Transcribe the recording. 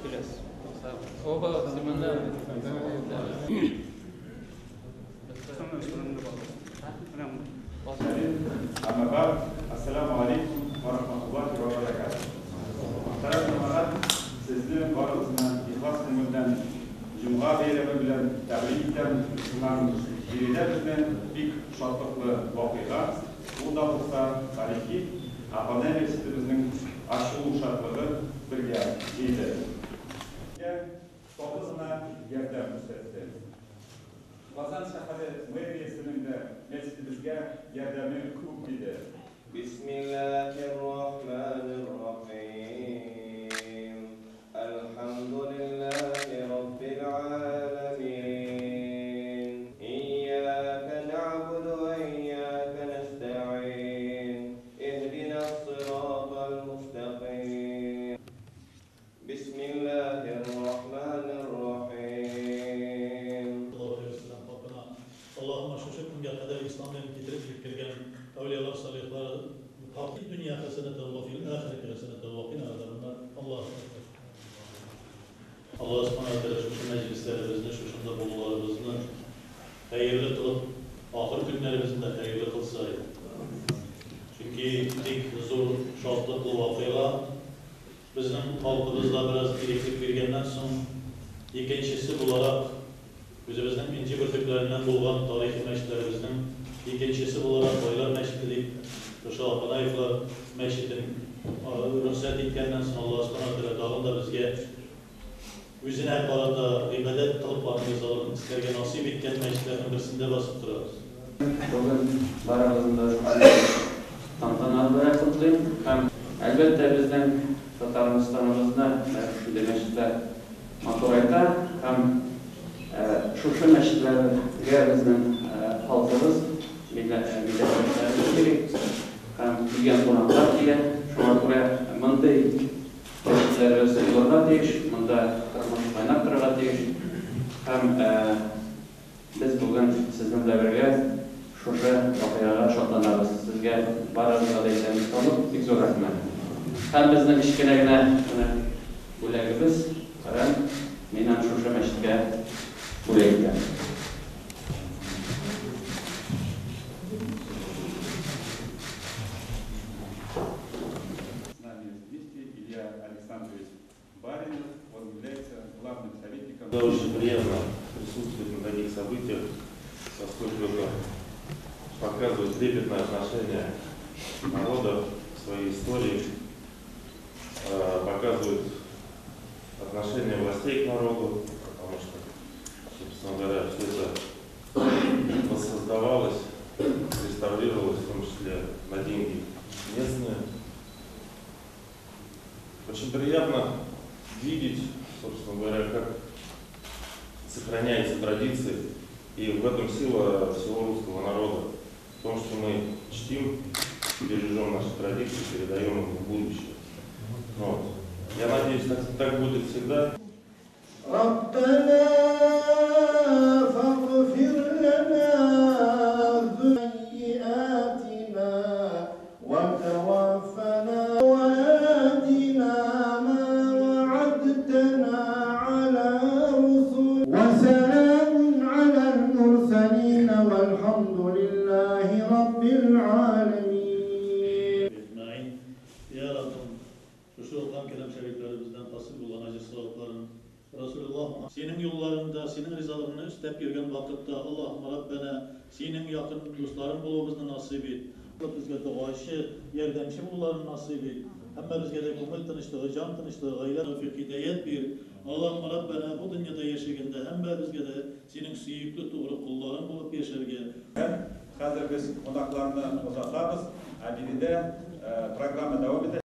Киләсез. Оба, Симонда. Әмма бәгъд, әссәламү галәйкүм вә рахматуллаһи вә бәрәкәтүһ. Мөхтәрәм җәмәгать, сезне барыгызны ихлас күңелдән Җомга бәйрәме белән тәбрик итәм. Һәм биредә безне бик шатлыклы вакыйга, ул да булса тарихи Апанай мәчетебезнең ачылу шатлыгы бергә җыйды. Татлы гына ярдәм күрсәтте. Казан шәһәре мэриясенең дә мәчетебезгә ярдәме күп, диде. Бисмиллаһир-рахманир-рахим. Әлхәмдүлиллаһи раббил галәмин. Ияка нәгъбуду ва ияка нәстәгыйн. Иһдинас-сиратал мустәкыйм. Бисмиллаһир-рахманир-рахим. Аллаһыма шушы көнгә кадәр ислам динен китереп җиткергән әүлиялар, салихлар, хак дөнья хәсәнәтән ва фил ахирәти хәсәнәтән ва кина газабаннар. Аллаһу әкбәр. Аллаһ Субхана ва Тәгалә шушы мәҗлесләребезне, шушында булуларыбызны хәерле кылып, ахыр көннәребезне дә хәерле кылса иде. Чөнки бик зур шатлыклы вакыйга. Безнең халкыбызга бераз иреклек биргәннән соң, икенчесе буларак, үзебезнең энҗе бөртекләреннән булган тарихи мәчетләребезнең икенчесе буларак Байлар мәчете дип, шушы Апанаевлар мәчетен рөхсәт иткәннән соң, Аллаһ Субхана ва Тәгалә тагын да безгә үзенә карата гыйбадәт кылып, аның ризалыгын эстәргә насыйп иткән мәчетләрнең берсендә басып торабыз. Бүген барыгызны да шушы тантана белән котлыйм һәм, әлбәттә, безнең Татарстаныбызны менә шушындый мәчетләр матурайта һәм шушы мәчетләргә безнең халкыбыз, милләттәшләребез йөри һәм килгән кунаклар килә. Шуңа күрә мондый мәчетләребез булырга тиеш, монда тормыш кайнап торырга тиеш һәм без бүген сезнең белән бергә шушы вакыйгага шатланабыз. Сезгә барыгызга да исәнлек саулык, бик зур рәхмәт. Һәм безнең кечкенә генә менә бүләгебез, Коръән, мин аны шушы мәчеткә бүләк итәм. С нами вместе Илья Александрович Баринов, он является главным советником. Да, очень приятно присутствовать на таких событиях, поскольку это показывает трепетное отношение народа к своей истории, показывает отношение властей к народу, потому что, собственно говоря, все это воссоздавалось, реставрировалось, в том числе на деньги местные. Очень приятно видеть, собственно говоря, как сохраняются традиции, и в этом сила всего русского народа, в том, что мы чтим, бережем наши традиции, передаем их в будущее. Вот. Я надеюсь, так будет всегда. ربنا فاغفر لنا سيئاتنا وتوفنا وآتنا ما وعدتنا على رسلك وسلام على المرسلين والحمد لله رب العالمين. Ecmaîn. Ya Rabbim, шушы укыган кәлам шәрифләребездән хасил булган әҗер савапларын Расулуллаһ синең юлларыңда, синең ризалыгыңны өстәп йөргән вакытта, Аллаһумма Раббана, синең якын дусларың булуыбызны насыйп ит. Безгә догачы, ярдәмче булуларын насыйп ит. Һәммәбезгә дә күңел тынычлыгы, җан тынычлыгы, гаилә тәүфыйк, һидаят бир. Аллаһумма Раббана, бу дөньяда яшәгәндә һәммәбезгә дә синең сөекле тугры колларың булып яшәргә. Һәм хәзер без кунакларны озатабыз, ә биредә программа дәвам итә.